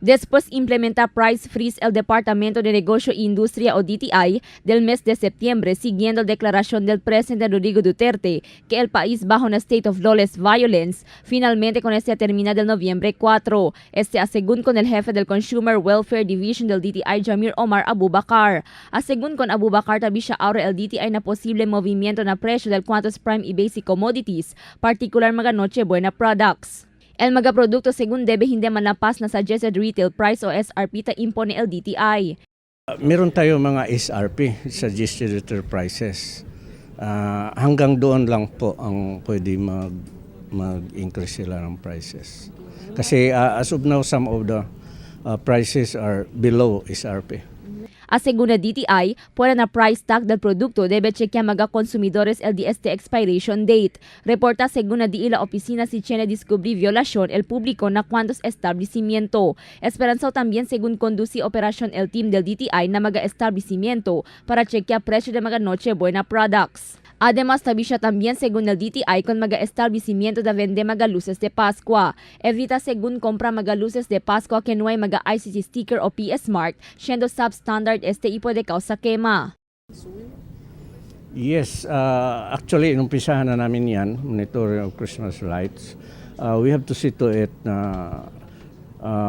Después implementa price freeze el Departamento de Negocio e Industria o DTI del mes de septiembre, siguiendo la declaración del presidente Rodrigo Duterte que el país bajo una state of lawless violence, finalmente con este termina del noviembre 4. Este según con el jefe del Consumer Welfare Division del DTI, Jamir Omar Abubakar. Según con Abubakar, ta bisa ahora el DTI na posible movimiento na presyo del cuantos prime y basic commodities, particular mga Noche Buena products. El mga produkto según debe hindi manapas na suggested retail price o SRP ta impone el DTI. Meron tayo mga SRP, suggested retail prices. Hanggang doon lang po ang pwede mag-increase sila ng prices. Kasi as of now, some of the prices are below SRP. Según el DTI, puede na price tag del producto debe chequear mga consumidores el DST expiration date. Reporta según la DI la oficina si tiene descubrir violación el público na cuantos establecimiento. Esperanza también según conduce operación el team del DTI na mga establecimiento para chequear precio de mga Noche Buena products. Además, ta bisa también según el DTI con mga establecimiento de vende mga luces de Pascua. Evita según compra mga luces de Pascua que no hay mga ICC sticker o PS Mark, siendo substandard este y puede causa quema. Yes, actually, inumpisahan na namin yan, monitoring of Christmas lights. We have to see to it na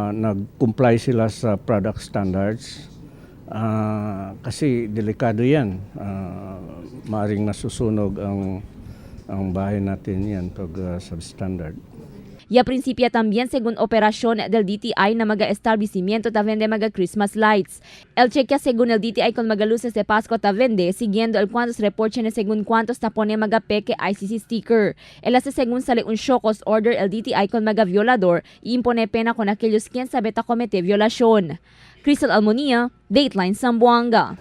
nag-comply sila sa product standards. Kasi delikado yan. Maaring masusunog ang bahay natin yan pag substandard. Ya principia también según operación del DTI na mga establecimiento ta vende mga Christmas lights. El chequea según el DTI con mga luces de Pascua ta vende, siguiendo el cuantos reporten según cuantos ta pone mga peke ICC sticker. El hace según sale un show cause order el DTI con mga violador y impone pena con aquellos quien sabe ta comete violación. Crystal Almonia, Dateline Zamboanga.